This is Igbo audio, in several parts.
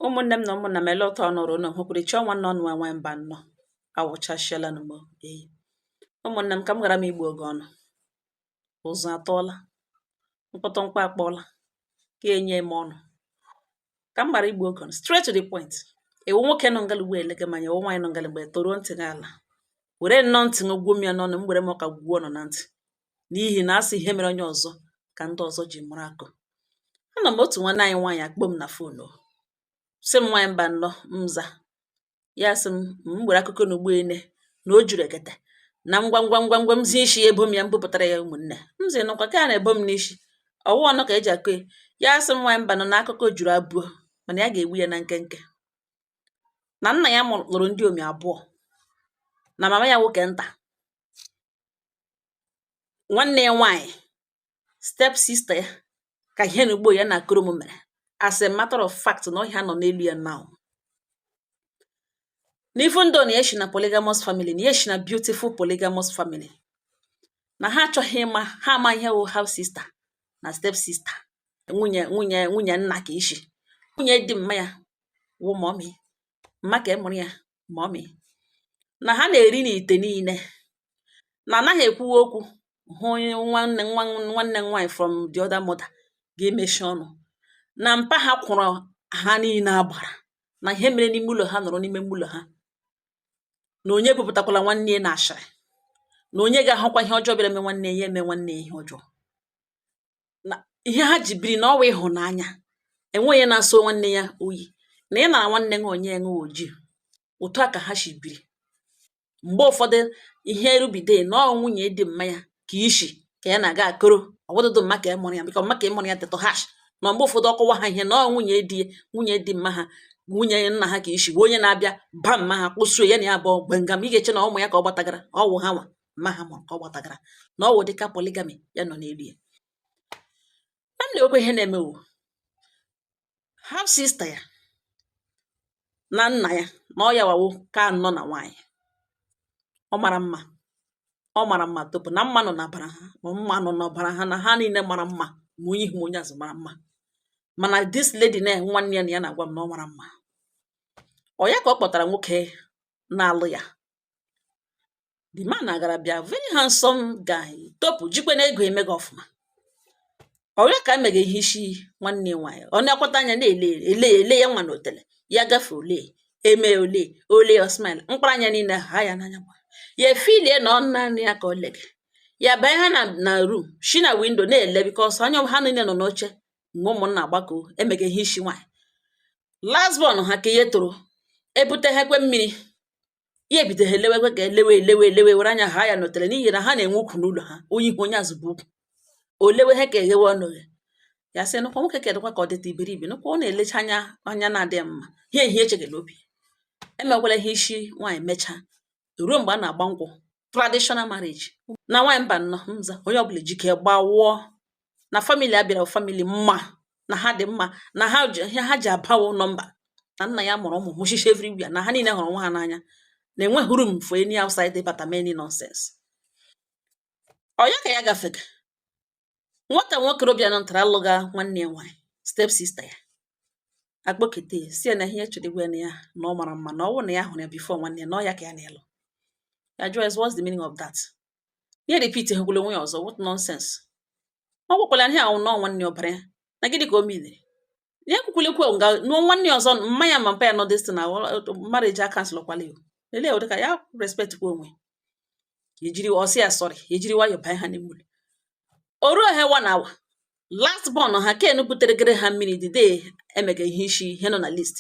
Ụmụnne m na ụmụnna m, ele ụtọ ọnụrụ unu hụkwurichi ọnwa nọ nwa nwa mba nnọọ awụchasịala m. Eyi, ụmụnne m, ka m gara m igbu oge ọnụ ụzọ atọọla mkpọtọmkpọ akpọọla ka enye m ọnụ ka m gbara igbu oge ọnụ. Straight to the point. Ewu nwoke nọ ngalugbo elege manya, ewu nwaanyị nọ ngalugbo toruo ntị gị ala were nnọọ ntị gị gwuo m ya n'ọnụ m, were m ọka gwuo ọnụ na ntị, n'ihi na asị ihe mere onye ọzọ ka ndị ọzọ ji mụrụ akụ. Anọ m otu nwanne anyị nwaanyị akpọ m na phone, sị m, "Nwaanyị mba nnọọ." Nza ya sị m, m were akụkọ na ugbo ene na o juru ekete na ngwa ngwa ngwa ngwa m zie isi ya ebo m ya, m bupụtara ya. Ụmụnne m zi nụkwa ka a na-ebo m n'isi ọwụ ọnụ ka eji akụ ya. Ya sị m, "Nwaanyị mba nọ na akụkọ juru abụọ, mana ya ga-egbu ya na nkenke." Na nna ya lụrụ ndị omi abụọ, na mama ya nwoke nta, nwanne ya nwaanyị, step sister ya, ka ihe na ugbo ya na akụrụ m mere. As a matter of fact, na ọhịa nọ n'elu ya now n'ifu ndụ na ya shi na polygamous family, na ya shi na beautiful polygamous family, na ha achọghị ịma ha ama ihe wụ half sister na step sister, nwunye nwunye nwunye nna, ka ishi nwunye di mma ya wụ mommy mma ka e mụrụ ya mommy, na ha na-eri n'ite niile, na anaghị ekwuwe okwu hụ onye nwanne nwa nwanne nwaanyị from the other mother ga-emechi ọnụ, na mpa ha kwụrụ ha niile agbara na ihe mere n'ime ụlọ ha nọrọ n'ime ụlọ ha, na onye bupụtakwala nwanne ya na ashịrị, na onye ga-ahụkwa ihe ọjọọ bịara eme nwanne ya eme nwanne ya ihe ọjọọ, na ihe ha ji biri na ọwa ịhụnanya, enweghị na-asọ nwanne ya oyi, na ị nara nwanne gị onye ṅụ ojii. Otu a ka ha si biri. Mgbe ụfọdụ ihe erubide na ọ nwunye dị mma ya ka ishi ka ya na-aga akoro ọwụdụdụ mma ka e mụrụ ya, biko mma ka e mụrụ ya tetụ hash, na mgbe ụfọdụ ọkọwa ha ihe na ọ nwunye di nwunye di mma ha, nwunye nna ha, ka ishi wụ onye na-abịa ba mma ha kwụsụo ya na ya abụọ gbengam. Ị ga-eche na ụmụ ya ka ọ gbatagara, ọwụ ha nwa mma ha mụrụ ka ọ gbatagara, na ọwụ dịka polygamy ya nọ n'elu ya. A na-ekwe ihe na-eme wo half sister ya na nna ya, na ọ ya wawo ka anọ na nwaanyị ọ mara mma, ọ mara mma tupu na mma nọ n'ọbara ha, ma mma nọ n'ọbara ha, na ha niile mara mma, ma onye ihu ma onye azụ mara mma. Mana this lady na nwanne ya na ya na-agwa m na ọ mara mma, ọ ya ka ọ kpọtara nwoke na-alụ ya. The man agara bịa, very handsome guy, topụ jikwe na ego eme gị ọfụma. Ọ ya ka emega ihe isi nwanne ya nwaanyị, ọ na-akwata anya na-ele ele ele ya nwa na otele ya gafe ole eme ole ole ọ smile mkpụrụ anya niile ha ya n'anya gba ya efilie na ọ naanị ya ka ọ lege ya banye ha na room shi na window na-ele, because anya ha niile nọ n'oche mgbe ụmụnna agbakọ emega ihe isi nwaanyị last born ha ka ihe toro ebute ha ekwe mmiri ya ebido ha elewekwe ka elewe elewe elewe were anya ha ya notere, n'ihi na ha na-enwe ukwu n'ụlọ ha, onye ihu onye azụ bụ ukwu olewe ha ka eghewe ọnụ ya sị nụkwa nwoke kedụkwa ka ọ dịta iberibe nụkwa, ọ na-elecha anya anya na-adịghị mma ihe ihe echegala obi emekwala ihe isi nwaanyị mechaa ruo mgbe a na-agba nkwụ, traditional marriage. Na nwaanyị mba nnọọ nza onye ọbụla ejike gbawụọ na family a bịara, family mma na ha dị mma, na ha ji ihe ha ji abawo nọmba, na nna ya mụrụ ụmụ mụchichi everywhere, na ha niile hụrụ nwa ha n'anya, na enweghị room for any outside ịbata mee any nonsense. Ọ ya ka ya gafega nwata nwokorobịa nọ ntara alụga nwanne ya nwaanyị, step sister ya, akpọkete ya si ya na ihe chọrọ igwa ya na ya na ọ mara mma, na ọ bụrụ na ya hụrụ ya before nwanne ya, na ọ ya ka ya na-elụ ya. Jụọ ya, "What's the meaning of that?" Ya repeat hekwula onwe ya ọzọ, "What nonsense?" Ọ gwakwala ihe ahụ nọọ nwanne ọbara ya na gịnị ka o miniri ya ekwukwala ekwu nga nụọ nwanne ya ọzọ mma ya ma mpa ya nọ destin na marriage a cancel kwala ya. Lelee ụdị ka ya respect kwa onwe ya, ejiri ọsị ya sorry, ya ejiri nwayọ banye ha n'ime ụlọ. O ruo ha one hour, last born ha ken buteregere ha mmiri the day emega ihe isi ihe nọ na list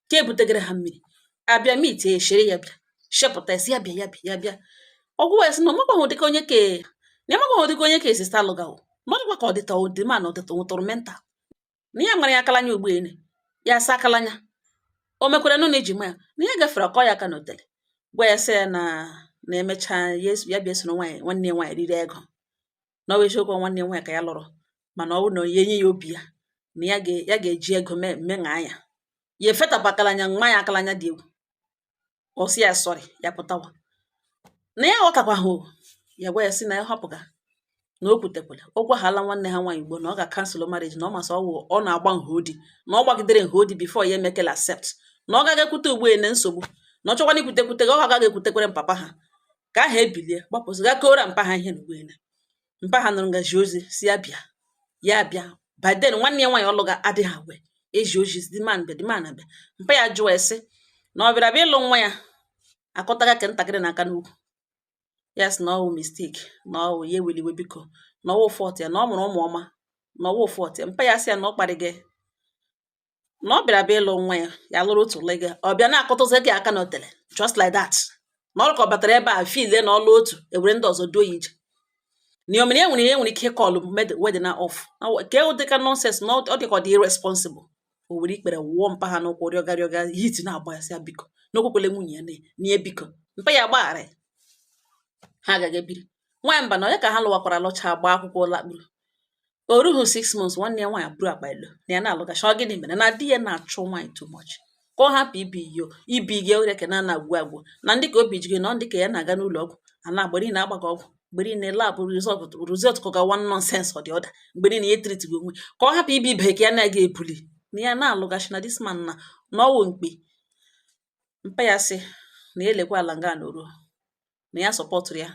ke butegere ha mmiri abịa meet ya, eshere ya bịa shepụta esi ya bịa ya bịa ya bịa ọgwụ ya sị na ọmakwaghị ụdịka onye ke na ọmakwaghị ụdịka onye ke sister alụgawo, na ọ dịkwa ka ọ dịta ụdị ma na ọdịta ụtụrụ mental, na ya nwere ya akalanya ugboene ya asa akalanya o mekwara nụ na eji ma ya na ya gafere ọkọ ya aka n'otele gwa ya sị ya na emechaa ya ya bịa soro nwaanyị nwanne ya nwaanyị riri ego, na ọ bụ eziokwu nwanne ya nwaanyị ka ya lụrụ, mana ọ bụrụ na ya enye ya obi ya na ya ga-eji ego mee meṅaa ya, ya efetapụ akalanya nwa ya akalanya dị egwu. Ọ sị ya sorry, ya pụtawa na ya aghọtakwahụ ya, gwa ya sị na ya hapụga. Na o kwutekwara ọ gwaghala nwanne ha nwaanyị ugbo na ọ ga-cancel marriage, na ọ masị ọwụ ọ na-agba nhodi, na ọ gbagidere nhodi before ya emekela accept, na ọ gaghị ekwute ugbu na nsogbu, na ọ chọkwana ikwutekwute, ọ agaghị ekwutekwere mpapa ha ka aha ebilie gbapụsị ga kora mpa ha ihe na ugbu mpa ha nụrụ ngaji ozi si ya bịa, ya bịa. By then nwanne ya nwaanyị ọlụga adịghị awe eji oji the man bịa, the man abịa. Mpa ya jụọ ese na ọ bịara bịa ịlụ nwa ya akọtaga ke ntakịrị na-aka n'ukwu ya, sị na ọwụ mistake, na ọwụ ya eweliwe, biko, na ọwụ fault ya, na ọ mụrụ ụmụ ọma, na ọwụ fault ya. Mpa ya sị ya na ọ kparị gị, na ọ bịara bịa ịlụ nwa ya, ya lụrụ otu lega, ọ bịa na-akọtụzi gị aka na otele just like that, na ọ ka ọ batara ebe a feel na ọlụ otu ewere ndị ọzọ duo ya ije, na omere ya nwere ihe nwere ike ịcall wedding na off ka dịka nonsense, na ọ dịka ọ dị irresponsible. O were ikpere wụọ mpa ha n'ụkwụ, rịọga rịọga, hit na-agba ya, sị ya biko, na okwekwele nwunye ya na ya biko. Mpa ya gbaghara ya, ha agaghị ebiri nwaanyị mba na onye ka ha lụwakwara, lụcha, gba akwụkwọ, lakpuru. O rughị 6 months, nwanne ya nwaanyị buru akpa elo na ya na-alụgachi. Ọ gịnị mere na di ya na-achụ nwaanyị too much, ka ọ hapụ ibi iyo ibi gị ọrịa ka na na-agwụ agwụ na ndị ka obi ji gị na ndị ka ya na-aga n'ụlọ ọgwụ a na-agba niile agbaghị ọgwụ mgbe niile, lab result, result kọga one nonsense or the other mgbe niile, ya treat gị onwe ka ọ hapụ ibi ibe ka ya na-aga ebuli na ya na-alụgachi na this man na ọwụ mkpi. Mpa ya sị na ya elekwa ala nga n'oruo, na ya supportụrụ ya,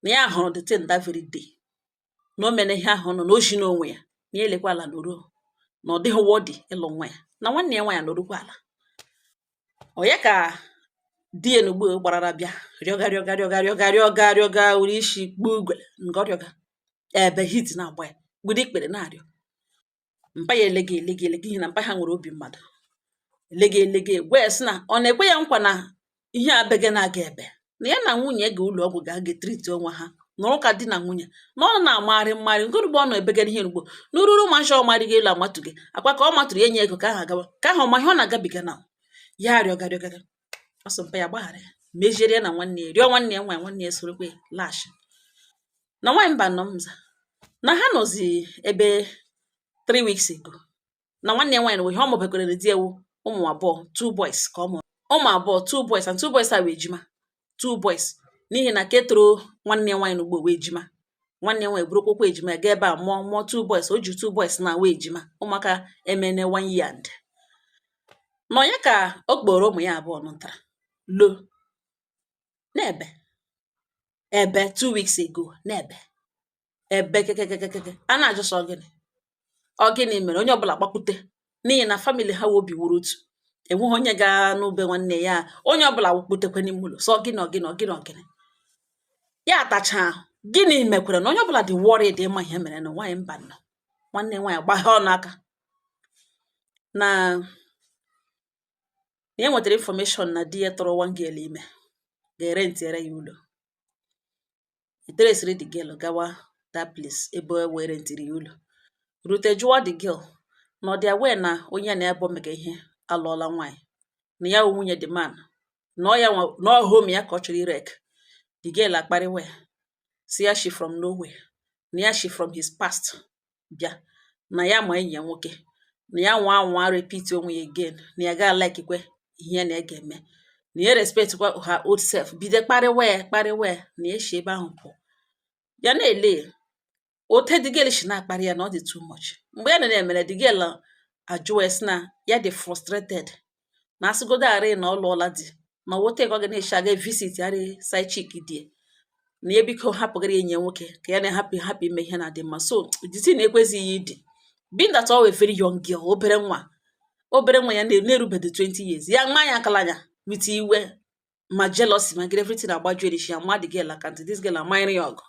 na ya hụrụ the thing that very day, na o mene ihe ahụ nọ na o ji n'onwe ya, na ya elekwa ala n'oruo, na ọ dịghị worthy ịlụ nwa ya, na nwanne ya nwaanyị nọrụkwa ala. Ọ ya ka di ya n'ugbo gbarara bịa rịọga rịọga rịọga rịọga rịọga rịọga, were isi kpuo ugwele nga ọ rịọga ebe hit na-agba ya, gburu ikpere na-arịọ mpa ya, elega elega elega ihe na mpa ha nwere obi mmadụ, elega elega, gwa ya sị na ọ na-ekwe ya nkwa na ihe abege na-aga ebe na ya na nwunye ga ụlọ ọgwụ ga-aga treat onwe ha, nọrọ ka di na nwunye, na ọ na-amagharị mmagharị nke ugbo ọ nọ ebegara ihe ugbo n'ururu ụmụazị ọ marịghị elu amatụghị akwa ka ọ matụrụ ya, nye ego ka ahụ agawa ka ahụ ọma ihe ọ na-agabiga na ya arịọga rịọgaga ọsọ. Mpa ya gbaghara ya, meziere ya na nwanne ya, rịọ nwanne ya nwaanyị, nwanne ya sorokwa ya laghachi. Na nwaanyị mba nọ mza na ha nọzi ebe 3 weeks ago, na nwanne ya nwaanyị na ihe ọ mụbekwara di ewu ụmụ abụọ, two boys ka ọ mụrụ, ụmụ abụọ, two boys, and two boys a wee ejima, two boys, n'ihi na ke toro nwanne ya nwaanyị n'ugbo wee ejima, nwanne ya nwaanyị burukwakwa ejima ya gaa ebe a mụọ mụọ two boys. O ji two boys na wee ejima, ụmụaka emene one year and nọ ya ka o kporo ụmụ ya abụọ nụtara lo na-ebe ebe 2 weeks ago, na-ebe ebe kekekekeke a na-ajụsọ gịnị, ọ gịnị mere onye ọbụla gbakwute, n'ihi na family ha obi wuru otu, enweghị onye ga n'ube nwanne ya, onye ọbụla wukputekwe n'ime ụlọ sọ gịnị, ọ gịnị, ọ gịnị, ọ gịnị ya atacha ahụ, gịnị mekwara na onye ọbụla dị worried ịma ihe mere na nwaanyị mba nọ. Nwanne nwaanyị gbaghe ọnụ aka na ya nwetara information na di ya tọrọ one girl ime, ga-erentiere ya ụlọ, eteresiri the girl gawa that place ebe o wee rentiri ya ụlọ, rute jụọ the girl na ọ dị aware na onye na ebe o mega ihe alụọla nwaanyị, na ya wụ nwunye the man, na ọ ya nwa na ọ home ya ka ọ chọrọ irek. The girl akparịwa ya, si ya she from nowhere, na ya she from his past bịa, na ya ma enyi ya nwoke, na ya nwa anwa repeat onwe ya again, na ya ga like kwe ihe ya na ya ga-eme, na ya respect kwa her old self. Bido kparịwa ya, kparịwa ya, na ya shi ebe ahụ pụọ. Ya na-ele ote the girl shi na-akparị ya, na ọ dị too much. Mgbe ya na-emere, the girl ajụwa ya sị na ya dị frustrated, na asịgodo arị na ọ lụọla di, na wote ka ọ ga na-eshi aga visit arị side chick di ya, na ya biko hapụgara enyi ya nwoke ka ya na-ahapụ hapụ ime ihe na-adị mma. So the thing na-ekwezighị ịdị, being that ọ wụ very young girl, obere nwa, obere nwa ya na-erubeghị 20 years, ya nwa ya akala anya with iwe ma jealousy ma everything agbaju erishi ya ma the girl aka ntị. This girl amanyere ya ọgụ,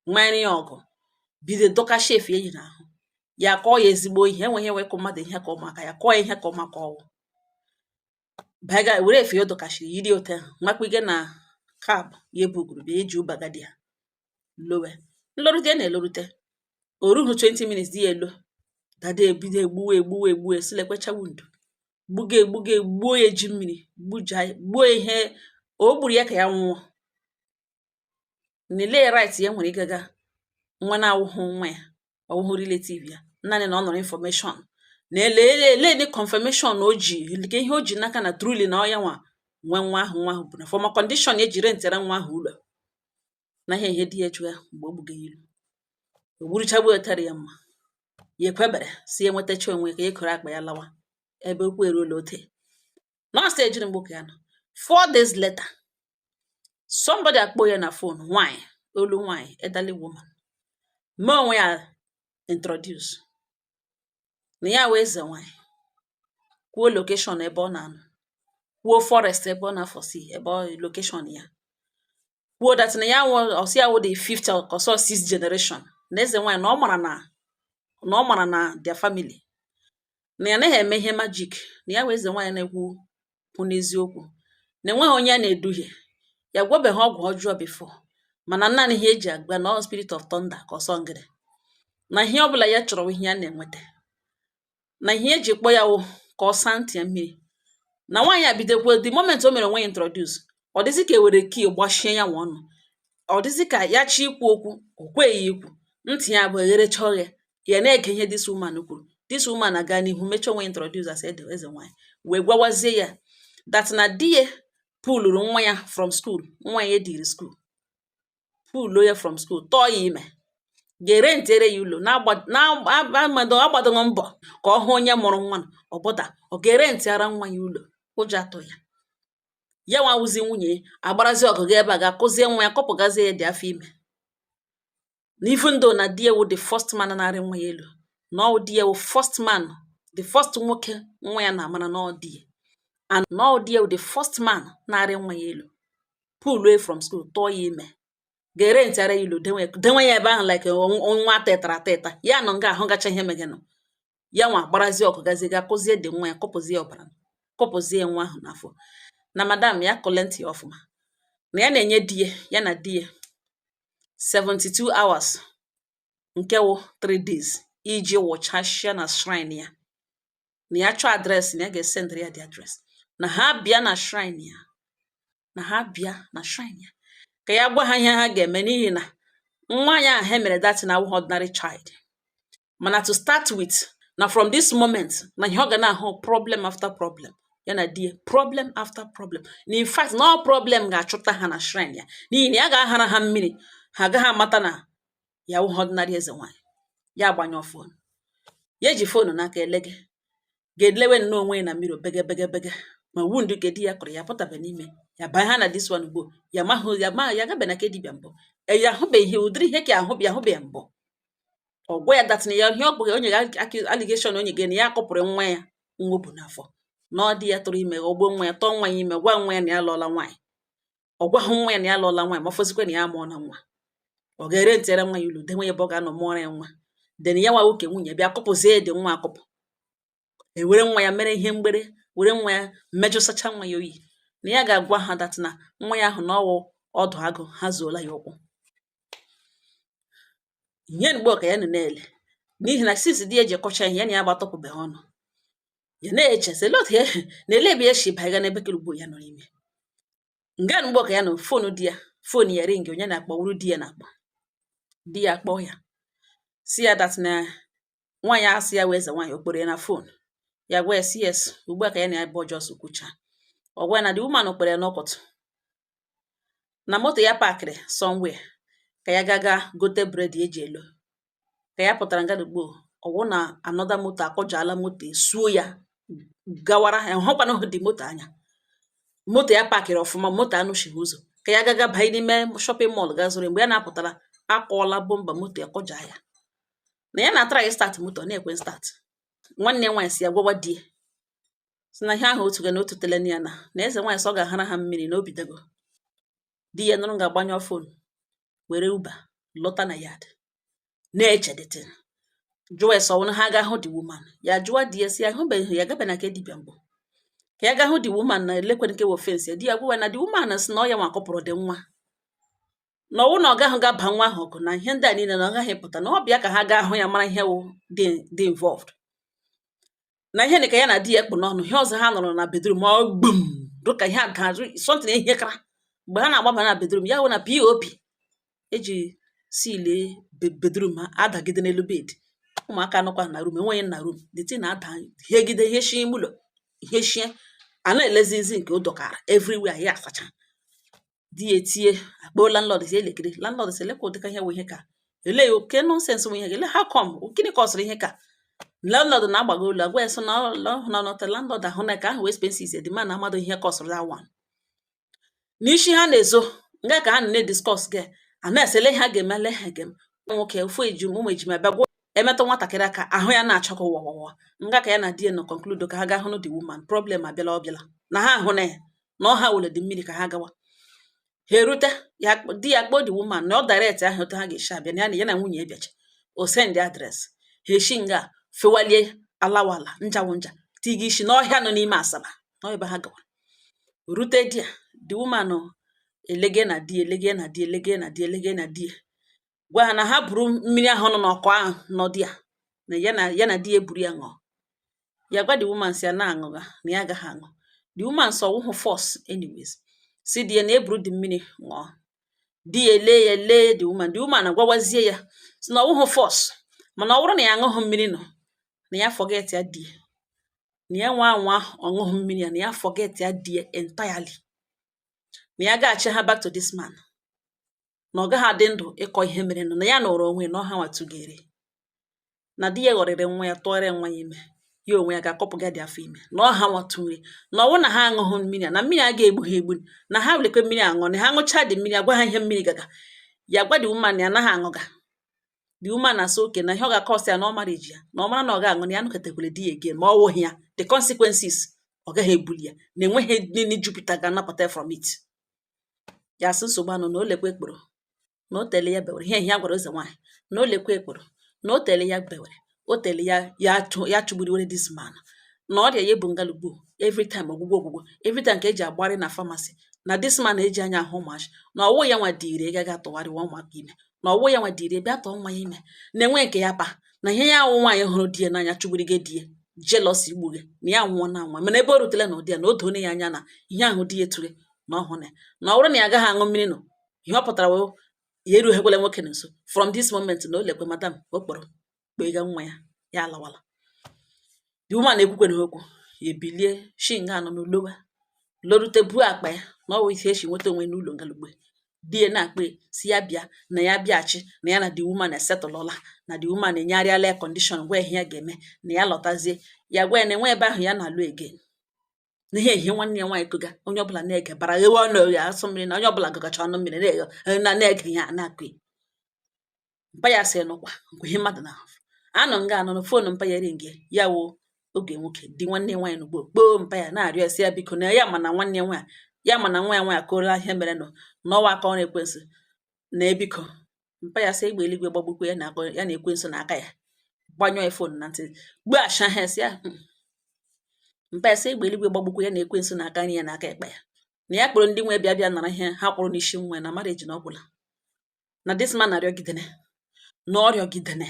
manyere ya ọgụ, bido dọkashie efe enyi n'ahụ ya, kọọ ya ezigbo ihe, enweghị enwekọ mmadụ ihe ka ụmụaka ya kọọ ya ihe ka ụmụaka ọwụ baga were efe ya dọkashiri yiri ote ahụ makpige na cab ya ebuguru bịa eji ụbagadi ya lowe nlọrute na-elorute o rughị 20 minutes, di ya elo dada ebido egbuwe egbuwe egbuwe, silekwecha window, gbuga egbuga egbuo ya, eji mmiri gbuja gbuo ya, ihe o gburu ya ka ya nwụọ. N'ele right ya nwere ịgaga nwa na-awụghụ nwa ya, ọwụhụ relative ya, naanị na ọ nọrọ information na ele ele ele confirmation o ji nke ihe o ji n'aka na truly na ọ ya nwa nwe nwa ahụ, nwa ahụ bụ na former condition eji rentara nwa ahụ ụlọ na ihe ihe di ya jụ ya mgbe o gbuga ya ilu. O gburuchagbuo tere ya mma, ya ekwebere si ya enwetacha onwe ka ya koro akpa ya lawa. Ebe okwu eruola ote nọọsụ ejiri mgbe ka ya nọ. 4 days later, somebody akpọ ya na phone. Nwanyị, olu nwanyị, elderly woman, mee onwe ya introduce na ya wee eze nwanyị, kwuo location ebe ọ na-anọ, kwuo forest ebe ọ na-afọsi, ebe ọ location ya, kwuo that na ya wụ ọsị ya wụ the fifth or ọsọ sixth generation na eze nwanyị, na ọ mara na ọ mara na their family, na ya anaghị eme ihe magic, na ya wụ eze nwanyị na-ekwu kwu n'eziokwu, na enweghị onye a na-eduhie ya, gwabeghị ọgwụ ọjọọ before, mana naanị ihe eji agba na ọ spirit of thunder ka ọsọ ngịrị, na ihe ọbụla ya chọrọ ihe ya na-enweta, na ihe eji kpọ ya wụ ka ọ saa ntị ya mmiri. Na nwaanyị a bidokwa, the moment o mere onwe ya introduce, ọ dịzị ka e were key gbachie ya nwa ọnụ, ọ dịzị ka ya chi ikwu okwu, o kweghị ikwu, ntị ya bụ egherecha oghe, ya na-ege ihe this woman kwuru. This woman aga n'ihu mechaa onwe introduce as eze nwaanyị, wee gwawazie ya that na di ya puluru nwa ya from school, nwa ya ediri school, puluo ya from school, tọọ ya ime, ga-ere ntere ya ụlọ na-agbado agbadoghị mbọ ka ọ hụ onye mụrụ nwa ọbụda, ọ ga-ere ntịara nwa ya ụlọ. Ụjọ atụ ya, ya nwa wụzi nwunye agbarazi ọgụ ga ebe a ga-akụzie nwa ya, kọpụgazie ya dị afọ ime, na even though na di ya wụ the first man na-arị nwa ya elu, na ọ di ya wụ first man, the first nwoke nwa ya na-amara na ọ di ya, and na ọ di ya wụ the first man na-arị nwa ya elu, pull from school, tụọ ya ime, ga-ere ntịara ya ụlọ, denwe ya ebe ahụ like nwa tetara ateta ya nọ nga ahụ gacha ihe megenụ. Ya nwa gbarazie ọgụ, gazie ga kụzie dị nwa ya, kọpụzie ọbara, kọpụzie nwa ahụ n'afọ. Na madam ya kụle ntị ya ọfụma, na ya na-enye di ya, ya na di ya 72 hours, nke wụ 3 days, iji wụchashịa na shrine ya, na ya chọọ address na ya ga-esendịrị ya the address, na ha bịa na shrine ya, na ha bịa na shrine ya ka ya gwa ha ihe ha ga-eme, n'ihi na nwa ya ahụ mere that na awụghị ordinary child. Mana to start with, na from this moment, na ihe ọ ga na-ahụ problem after problem, ya na di ya problem after problem, na in fact na all problem ga-achụta ha na shrine ya, n'ihi na ya ga-ahara ha mmiri, ha agaghị amata na ya wụghị ordinary eze nwanyị. Ya agbanyụọ phone, ya eji phone n'aka elege ga-elewe nnọọ onwe ya na mmiri, bege bege bege, ma wound nke di ya kụrụ ya pụtabe n'ime ya banye ha na this one ugbo ya mahụ ya ma ya gabe na nke dibịa mbụ, ya ahụbeghị ihe ụdịrị ihe ka ahụbe ahụbeghị mbụ. Ọ gwa ya that na ya ihe ọ bụghị onye allegation onye gị na ya kụpụrụ nwa ya nwa n'afọ, na ọ dị ya tụrụ ime, ọgbo nwa ya, tọọ nwa ya ime, gwa nwa ya na ya lụọla nwaanyị. Ọ gwahụ nwa ya na ya lụọla nwaanyị, ma fọzikwa na ya amụọ na nwa, ọ ga-ere ntịara nwa ya ụlọ, denwe ya ebe ọ ga-anọ mụọrọ ya nwa. Then ya nwa nwoke nwunye bịa kụpụzie dị nwa akụpụ, ewere nwa ya mere ihe mgbere, were nwa ya mmejụsacha nwa ya oyi, na ya ga-agwa ha that na nwa ya ahụ na ọwụ ọdụ agụ ha zuola ya ụkwụ. Ihe mgbe ka ya nọ na-ele, n'ihi na since di ya ji kọcha ihe ya na ya gbatọpụbeghị ọnụ, ya na-eche sị otu ya na ele ebe ya si banye n'ebe kere ugbo ya nọ n'ime nga. Mgbe ka ya nọ, phone di ya, phone ya ring. Onye na-akpọ wuru di ya na-akpọ. Di ya akpọ ya, si ya that na nwaanyị asị ya wee eze nwaanyị okporo ya na phone. Ya gwa ya si yes, ugbu a ka ya na ya bụ ọjọọ kwucha. Ọ gwa ya na the woman kpere ya n'ọkọtụ na moto ya pakịrị somewhere, ka ya gaga gote bread eji elo. Ka ya pụtara nga ugbo, ọwụ na another moto akọjala moto, esuo ya gawara ya, hụkwana dị moto anya, moto ya pakịrị ọfụma, moto anụchighị ụzọ, ka ya gaga banye n'ime shopping mall ga zụrụ. Mgbe ya na-apụtara, akọọla bumper moto ya, kọjaa ya, na ya na-atara ya start moto na-ekwe start. Nwanne ya nwaanyị si ya gwawa di ya si na ihe ahụ otu ga na otu tele ya na eze nwaanyị sọ ọ ga-ahara ha mmiri na obidego. Di ya nụrụ, ga-agbanyụ phone, were Uber lọta na yard, na-eche dịtị, jụọ ese ọwụna ha ga hụ the woman. Ya jụọ di ya si ya hụbeghị ya gabe na nke dibịa mbụ, ka ya ga hụ the woman na elekwe nke wụ fence ya. Di ya gwa na the woman sị na ọ ya nwa kọpụrụ dị nwa, na ọwụ na ọ gaghị ga ba nwa ahụ ọgụ na ihe ndị a niile, na ọ gaghị pụta na ọ bịa ka ha gaa hụ ya, mara ihe wụ dị dị involved na ihe dị ka ya na di ya kpụ n'ọnụ. Ihe ọzọ ha nọrọ na bedroom, ọ gbum dụka ihe ada something ihe kara. Mgbe ha na-agbaba na bedroom ya, hụ na POP eji silie bedroom ha adagide n'elu bed, ụmụaka nọkwa na room, enweghị na room, the thing na-ada hegide ihe shie ime ụlọ, ihe shie a na-elezizi nke o dọkara everywhere. Ya asacha, di ya etie akpọọ landlord, si elekere landlord si elekwa ụdịka ihe wụ ihe ka Ele oke nonsense nwe ihe gị? How come? Gịnị ka ọ sịrị ihe ka landlord na-agbago ụlọ agwa ya sị na na nọta landlord ahụ na ka ahụ expenses, the man amado ihe kọsụrụ that one n'isi. Ha na-ezo nga ka ha na-ediscuss gị a na-esele ha ga-eme le ha ga-eme. Nwoke ofu ejim ụmụ ejima bịa gwa emetụ nwatakịrị aka, ahụ ya na-achọ ka ụwa nga ka ya na di ya nọ conclude ka ha gaa hụnụ the woman. Problem abịala, ọ bịala na ha ahụ na ya na ọ ha were dị mmiri ka ha gawa. Ha erute ya, di ya kpọọ the woman na ọ direct ahụ otu ha ga-esi abịa na ya na ya na nwunye ya bịacha. O send address ha, eshi nga fewalie alawala njanwụ nja tiga isi n'ọhịa nọ n'ime Asaba na ebe ha gawara. Rute di ya, the woman elege na di, elege na di, elege na di, elege na di ya, gwa ha na ha buru mmiri ahụ nọ n'ọkụ ahụ nọ di ya na ya na ya na di ya eburu ya ṅụọ. Ya gwa the woman si ya na-aṅụga na ya agaghị aṅụ. The woman sọ ọwụhụ force anyways, si di ya na eburu dị mmiri ṅụọ. Di ya ele ya lee the woman. The woman agwawazie ya si na ọwụhụ force, mana ọ bụrụ na ya aṅụghị mmiri nọ na ya forget ya di ya, na ya nwa anwa ọṅụghị mmiri ya, na ya forget ya di ya entirely, na ya gaghachi ha back to this man, na ọ gaghị adị ndụ ịkọ ihe mere nụ, na ya nọrọ onwe na ọha nwatugere na di ya ghọrịrị nwa ya, tụọrọ nwa ya ime, ya onwe ya ga-akọpụga dị afọ ime, na ọha nwatụre, na ọwụ na ha aṅụghị mmiri a, na mmiri a ga-egbu ha egbu, na ha welekwe mmiri aṅụ, na ha ṅụcha dị mmiri agwa ha ihe mmiri gaga. Ya gwa the woman na ya anaghị aṅụga. The woman na-asị oke na ihe ọ ga-akọst ya na ọ marriage ya, na ọ mara na ọ ga-aṅụ, na ya nụkọtakwere di ya again, ma ọ wụghị ya, the consequences ọ gaghị ebuli ya, na enweghị nini Jupiter ga-anapụta from it. Ya sị nsogbu anụ na o lekwa ekporo na o tele ya bewere ihe ihe ya gwara eze nwaanyị na o lekwa ekporo na o tele ya bewere, o tele ya ya ya chụgburiwere this man, na ọrịa ya ebu ngalugbo every time, ọgwụgwọ ọgwụgwọ every time ka eji agbari na pharmacy, na this man eji anya ahụ ụmụazị, na ọwụ ya nwa dịrị ịgaga tụgharịwa ụmụaka ime, na ọwụ ya nwa dịrị bịa tụọ nwa ya ime, na enwe nke ya pa na ihe ya awụ nwaanyị hụrụ di ya n'anya chụgburige di ya, jealousy igbu gị, na ya nwụọ na nwa. Mana ebe o rutela na ụdị ya na o doo ya anya na ihe ahụ di ya tụrụ na ọhụ na na ọ bụrụ na ya agaghị aṅụ mmiri nọ, ihe ọ pụtara wụ ya erughekwala nwoke na nso from this moment. Na o lekwe madam o kpọrọ kpega nwa ya, ya alawala. The woman ekwukwere ha okwu, ya ebilie shi nga anọ n'ulowa lorute buo akpa ya na ọ wụ ihe esi nweta onwe n'ụlọ ngalugbe. Di ya na-akpọ si ya bịa, na ya bịaghachi, na ya na the woman esetụlụla, na the woman enyegharịala ya condition, gwa ihe ya ga-eme, na ya lọtazie. Ya gwa ya na enwe ebe ahụ ya na-alụ again, na ihe ehie nwanne ya nwaanyị koga. Onye ọbụla na-ege bara ghewe ọnụ oghe asụ mmiri, na onye ọbụla gụgacha ọnụ mmiri na-eghe na na-ege ya na-akụ mpa. Ya sị nụkwa nkwa ihe mmadụ na anọ nga anọ na phone mpa ya ring ya wo oge nwoke di nwanne ya nwaanyị n'ugbo kpoo mpa ya na-arịọ ya sị ya biko, na ya ma na nwanne ya nwaanyị, ya ma na nwa ya nwaanyị akụrụla ihe mere nụ n'ọwa aka ọrụ ekwensu, na ebiko. Mpa ya sị egbe eluigwe gbagbukwe ya na ya na ekwensu na aka ya gbanyụọ ya phone na ntị gbughachi ha sị ya. Mpa ya sị egbe eluigwe gbagbukwe ya na ekwensu na aka nri ya na aka ekpe ya, na ya kpọrọ ndị nwe bịa bịa nara ihe ha kwụrụ n'isi nwa ya na marriage na ọgwụla, na this man arịọgidere na ọrịọgidere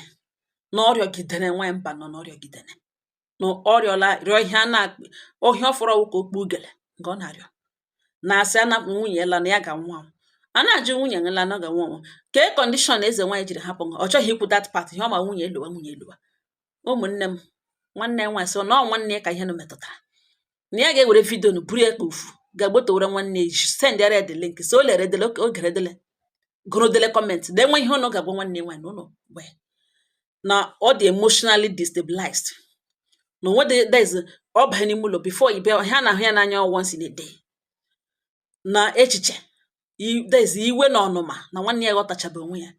na ọrịọgidere nwaanyị mba nọ na ọrịọgidere na ọrịọla rịọ ihe a na ohia ọ fọrọ ka okpu ugele nke ọ na-arịọ na asị anapụ nwunye ya la na ya ga-anwụ anwụ. A na-ajụ nwunye la na ọ ga-anwụ anwụ kee condition eze nwaanyị jiri hapụ ọ chọghị ikwu that part. Ihe ọ ma nwunye elowa, nwunye elowa. Ụmụnne m, nwanne ya nwaanyị sị na ọ nwanne ya ka ihe nụ metụtara, na ya ga-ewere video nu buru ya ka ofu ga-agbotowere nwanne ya, send ya the link so o lere edele o gere edele gụrụ dele comment na enwe ihe ụnụ ga-agwa nwanne ya nwaanyị na ụnụ gwa ya na ọ dị emotionally destabilized, na onwe there ọ banye n'ime ụlọ before ị bịa ha na-ahụ ya n'anya once in a day, na echiche there iwe na ọnụma na nwanne ya ghọtachabe onwe ya.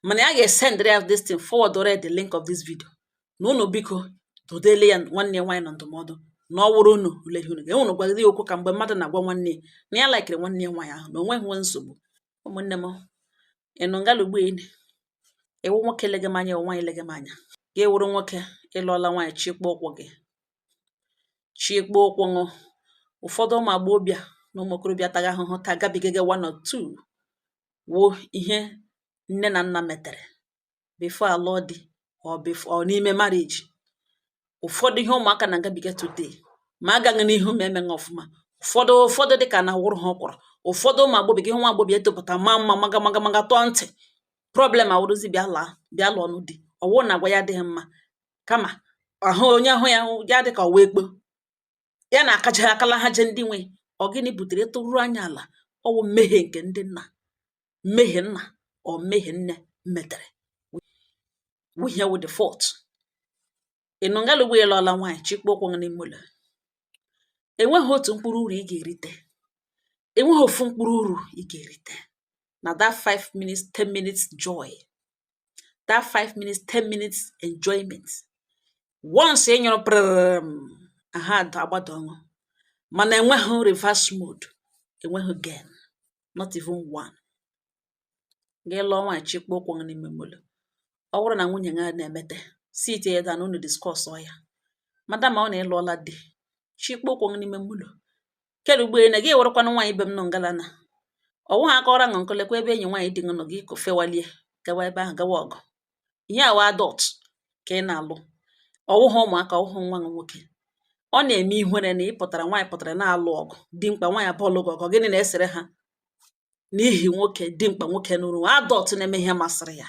Mana ya ga-esendịrị ya this thing, forward already the link of this video, na unu biko dodele ya nwanne ya nwaanyị na ndụmọdụ na ọ wụrụ unu ule ihe unu ga unu gwagide ya okwu ka mgbe mmadụ na-agwa nwanne ya na ya likere nwanne ya nwaanyị ahụ na onweghị nwe nsogbu. Ụmụnne m, ịnụ ngalugbo eni ịwụ nwoke lege m anya, ịwụ nwaanyị lege m anya, gị wụrụ nwoke ịlụọla nwaanyị, chịkpọ ụkwụ gị, chịkpọ ụkwụ ṅụ. Ụfọdụ ụmụ agbọghọbịa na ụmụ okorobịa taga ahụhụ taa gabigege one or two wụ ihe nne na nna metere before alụọ di or before or n'ime marriage. Ụfọdụ ihe ụmụaka na-agabiga today ma agaghị n'ihu ma emeghị ọfụma. Ụfọdụ dịka na wụrụ ha ọkwụrụ. Ụfọdụ ụmụ agbọghọbịa gị hụ nwa agbọghọbịa etopụta maa mma maga maga maga tọọ ntị, problem awụrụzi bịa laa bịa lụọ ọnụ di ọwụ na agwa ya adịghị mma, kama ahụ onye ahụ ya ya dị ka ọwa ekpo ya na-akaja akala ha je ndị nwe. Ọ gịnị butere tụrụ anya ala? Ọwụ mmehie nke ndị nna, mmehie nna ọ mmehie nne metere. Wụ ihe wụ the fault. Ị nụ ngala ugbo, ịlụọla nwaanyị, chikpo ụkwụ gị n'ime ụlọ, enweghị otu mkpụrụ uru ị ga-erite, enweghị ofu mkpụrụ uru ị ga-erite na that 5 minutes, 10 minutes joy, that 5 minutes, 10 minutes enjoyment. Once ị nyụrụ prrrm, aha agbada ọṅụ, mana enweghị reverse mode, enweghị gain, not even one. Gị lụọ nwaanyị, chikpo ụkwụ gị n'ime ụlọ, ọ bụrụ na nwunye gị na-emete sit ya down, unu discuss ya. Madam, ọ na ịlụọla di, chikpo ụkwụ gị n'ime ụlọ kere ugbo na gị werekwanụ nwaanyị ibe m nọ ngala na ọwụ ha akọrọ ṅụ nkọlekwa ebe enyi nwaanyị dị nọ gị fewalie gawa ebe ahụ, gawa ọgụ. Ihe awa adult ka ị na-alụ, ọwụghị ụmụaka, ọwụghị nwa gị nwoke. Ọ na-eme ihere na ị pụtara, nwaanyị pụtara na-alụ ọgụ dimkpa, nwaanyị abụọ lụgụ ọgụ, gịnị na-esere ha n'ihi nwoke? Dimkpa nwoke nụrụ adult na-eme ihe masịrị ya.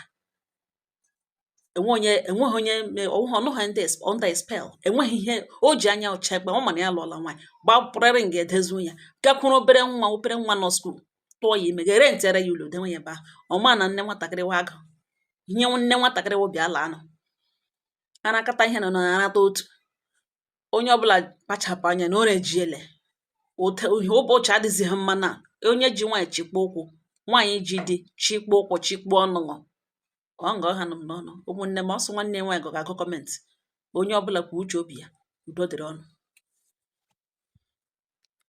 Enwe onye, enweghị onye ọwụghị ọnụghị ndị under spell, enweghị ihe o ji anya ọcha ekpe. Ọ mana ya lụọla nwaanyị, gbapụrịrị nga edezu ya, gakwuru obere nwa, obere nwa nọ school, tụọ ya ime, ga-ere ntere ya ụlọ, dewe ya ebe ahụ. Ọ ma na nne nwatakịrị wa agụ ihe, nne nwatakịrị wụ bịa laa nụ arakata ihe nọ na-arata otu. Onye ọbụla kpachapụ anya na ọ na-eji ele ụta ihe. Ụbọchị adịzighị mma na onye ji nwaanyị chikpo ụkwụ, nwaanyị ji di chikpo ụkwụ, chikpo ọnụ ọ nga ọha nọ m n'ọnụ. Ụmụnne m, ọsọ nwanne nwaanyị gọ ga-agụ comment. Onye ọbụla kwuo uche obi ya. Udo dịrị ọnụ.